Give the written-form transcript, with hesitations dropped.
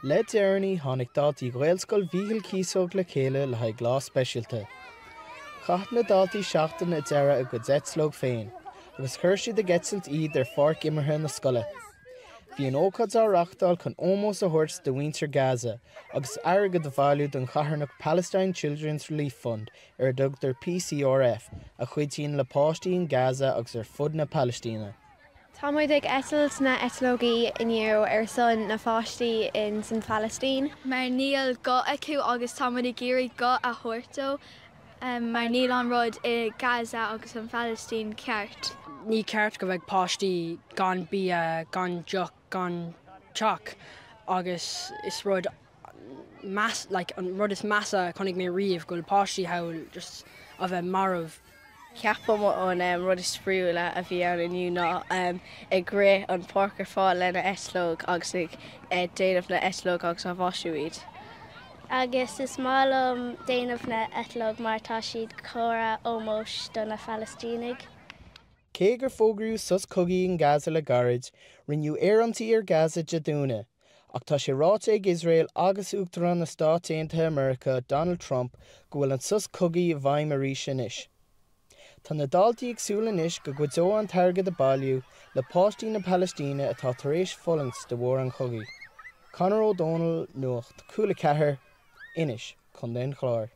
Le deireanaí tháinig daltaí Ghaelscoil Mhíchíl Cíosóg le chéile le haghaidh lá speisialta. Chaith na daltaí seachtain ag dearadh a gcuid eitleog féin agus chuir siad ag eitilt iad ar pháirc imeartha na scoile. Bhí an ócáid á reáchtáil chun ómós a thabhairt do mhuintir Gaza agus airgead a bhailiú don charthanacht Palestine Children's Relief Fund ar a dtugtar PCRF a chuidíonn le páistí in Gaza agus ar fud na Palaistíne. Tá muid ag eitilt na eitleogaí inniu ar son na pháistí in san Phalaistín. Mar níl guth acu agus tá muid ag iarraidh guth a thabhairt dó mar níl an rud i Gaza agus an Phalaistín ceart. Ní ceart go mbeidh páistí gan bia, gan deoch, gan teach agus is rud meas like an rud is measa a chonaic mé riamh go bhfuil páistí thall just a bheith marbh. Ceapaim an rud is spraíúla a bhí ann inniu ná ag rith an páirc ar fad lena eitleog agus ag déanamh na eitleog agus á mhaisiú iad. Agus is maith liom déanamh na eitleog mar tá siad comhartha ómóis do na Phalaistínigh. Cé gur fógraíodh sos cogaidh in Gaza le gairid, rinneadh aerionsaí ar Gaza Dé Domhnaigh, ach tá sé ráite ag Iosrael agus Uachtarán na Stáit Aontaithe Meiriceá Donald Trump go bhfuil an sos cogaidh i bhfeidhm arís anois. Tá na daltaí ag súil anois go gcuideoidh an t-airgead a bailíodh le páistí na Palaistíne atá tar éis fulaingt de bharr an chogaidh. Conor Ó Dónaill, Nuacht, Cúla 4, Inis, Contae an Chláir.